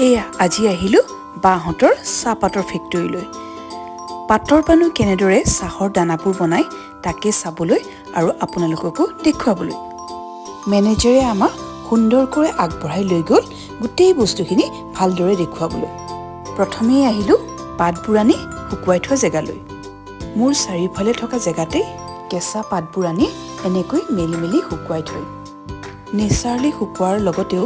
এয়া আজি আহিলোঁ বাহঁতৰ চাহপাতৰ ফেক্টৰীলৈ। পাতৰ পানো কেনেদৰে চাহৰ দানাবোৰ বনায়, তাকে চাবলৈ আৰু আপোনালোককো দেখুৱাবলৈ। মেনেজাৰে আমাক সুন্দৰকৈ আগবঢ়াই লৈ গ'ল গোটেই বস্তুখিনি ভালদৰে দেখুৱাবলৈ। প্ৰথমেই আহিলোঁ পাতবোৰ আনি শুকুৱাই থোৱা জেগালৈ। মোৰ চাৰিওফালে থকা জেগাতেই কেঁচা পাতবোৰ আনি এনেকৈ মেলি মেলি শুকুৱাই থয়। নেচাৰেলি শুকোৱাৰ লগতেও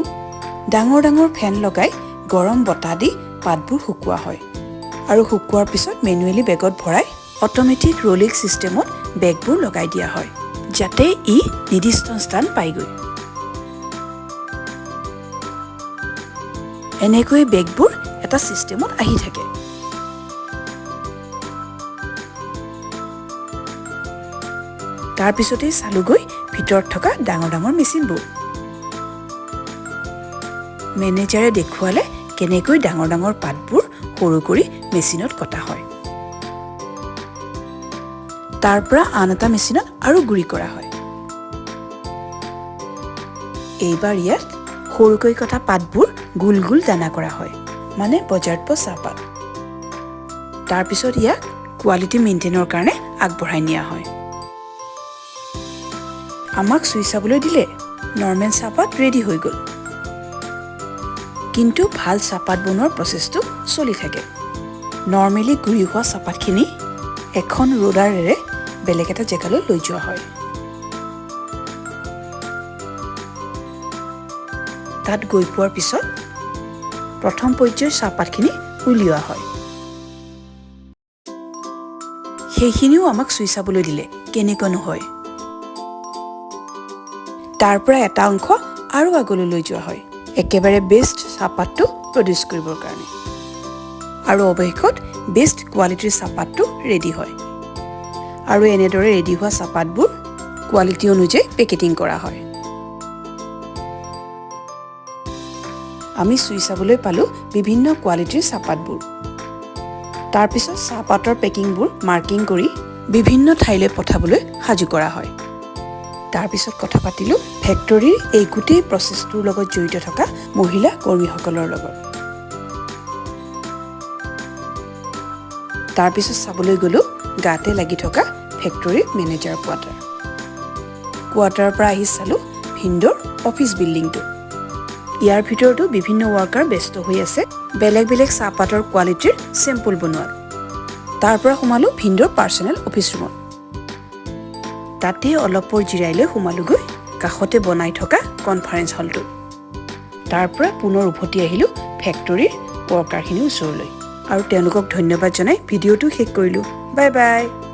ডাঙৰ ডাঙৰ ফেন লগাই গৰম বতাহ দি পাতবোৰ শুকোৱা হয় আৰু শুকোৱাৰ পিছত মেনুৱেলি বেগত ভৰাই অট'মেটিক ৰলিং ছিষ্টেমত বেগবোৰ লগাই দিয়া হয়, যাতে ই নিৰ্দিষ্ট স্থান পায়গৈ। এনেকৈ বেগবোৰ এটা ছিষ্টেমত আহি থাকে। তাৰপিছতেই চালোগৈ ভিতৰত থকা ডাঙৰ ডাঙৰ মেচিনবোৰ। মেনেজাৰে দেখুৱালে কেনেকৈ ডাঙৰ ডাঙৰ পাতবোৰ সৰু কৰি মেচিনত কটা হয়, তাৰ পৰা আন এটা মেচিনত আৰু গুড়ি কৰা হয়। এইবাৰ ইয়াত সৰুকৈ কটা পাতবোৰ গোল গোল দানা কৰা হয়, মানে বজাৰত পোৱা চাহপাত। তাৰপিছত ইয়াক কোৱালিটি মেইনটেইনৰ কাৰণে আগবঢ়াই নিয়া হয়। আমাক চুই চাবলৈ দিলে। নৰ্মেল চাহপাত ৰেডি হৈ গ'ল, কিন্তু ভাল চাহপাত বনোৱাৰ প্ৰচেছটো চলি থাকে। নৰ্মেলি গুড়ি হোৱা চাহপাতখিনি এখন ৰ'লাৰেৰে বেলেগ এটা জেগালৈ লৈ যোৱা হয়। তাত গৈ পোৱাৰ পিছত প্ৰথম পৰ্যায়ৰ চাহপাতখিনি উলিওৱা হয়। সেইখিনিও আমাক চুই চাবলৈ দিলে কেনেকুৱানো হয়। তাৰ পৰা এটা অংশ আৰু আগলৈ লৈ যোৱা হয়, একেবাৰে বেষ্ট চাহপাতটো প্ৰডিউচ কৰিবৰ কাৰণে। আৰু অৱশেষত বেষ্ট কোৱালিটিৰ চাহপাতটো ৰেডি হয় আৰু এনেদৰে ৰেডি হোৱা চাহপাতবোৰ কোৱালিটি অনুযায়ী পেকেটিং কৰা হয়। আমি চুই চাবলৈ পালোঁ বিভিন্ন কোৱালিটিৰ চাহপাতবোৰ। তাৰপিছত চাহপাতৰ পেকিংবোৰ মাৰ্কিং কৰি বিভিন্ন ঠাইলৈ পঠাবলৈ সাজু কৰা হয়। তাৰপিছত কথা পাতিলোঁ ফেক্টৰীৰ এই গোটেই প্ৰচেছটোৰ লগত জড়িত থকা মহিলা কৰ্মীসকলৰ লগত। তাৰপিছত চাবলৈ গ'লোঁ গাতে লাগি থকা ফেক্টৰীৰ মেনেজাৰ কোৱাৰ্টাৰ। কোৱাৰ্টাৰৰ পৰা আহি চালোঁ ভিনদেউৰ অফিচ বিল্ডিংটো। ইয়াৰ ভিতৰতো বিভিন্ন ৱৰ্কাৰ ব্যস্ত হৈ আছে বেলেগ বেলেগ চাহপাতৰ কোৱালিটিৰ চেম্পল বনোৱাত। তাৰ পৰা সোমালোঁ ভিনদেউৰ পাৰ্চনেল অফিচ ৰুমত। তাতে অলপ পৰ জিৰাই লৈ সোমালোগৈ কাষতে বনাই থকা কনফাৰেঞ্চ হলটোত। তাৰ পৰা পুনৰ উভতি আহিলোঁ ফেক্টৰীৰ ৱৰ্কাৰখিনিৰ ওচৰলৈ আৰু তেওঁলোকক ধন্যবাদ জনাই ভিডিঅ'টো শেষ কৰিলোঁ। Bye bye.